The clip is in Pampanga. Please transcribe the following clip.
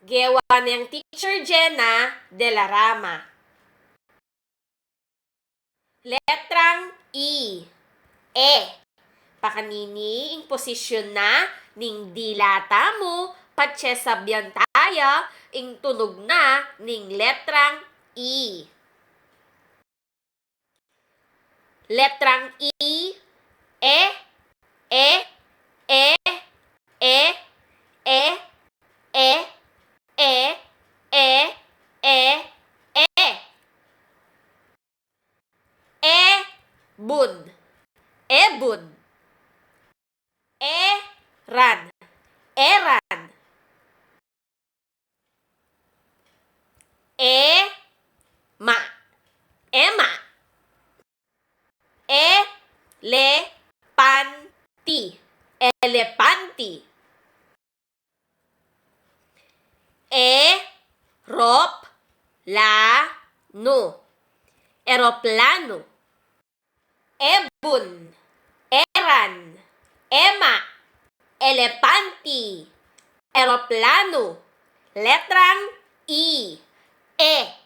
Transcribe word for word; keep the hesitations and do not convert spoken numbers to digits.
Gewa neng Teacher Jenna de la Rama. Letrang E. E. Pakanini ing posisyun na ning dila tamu, patse sabyan taya ing tunug na ning letrang E. Letrang E, e, e, e, e, e, e, e, e, e, e. Ebun, ebun. Eran, eran. Ema, ema. Elepanti, elepanti. Eroplanu, eroplanu. Ebun, eran, ema, elepanti, eroplanu. Letrang E. E.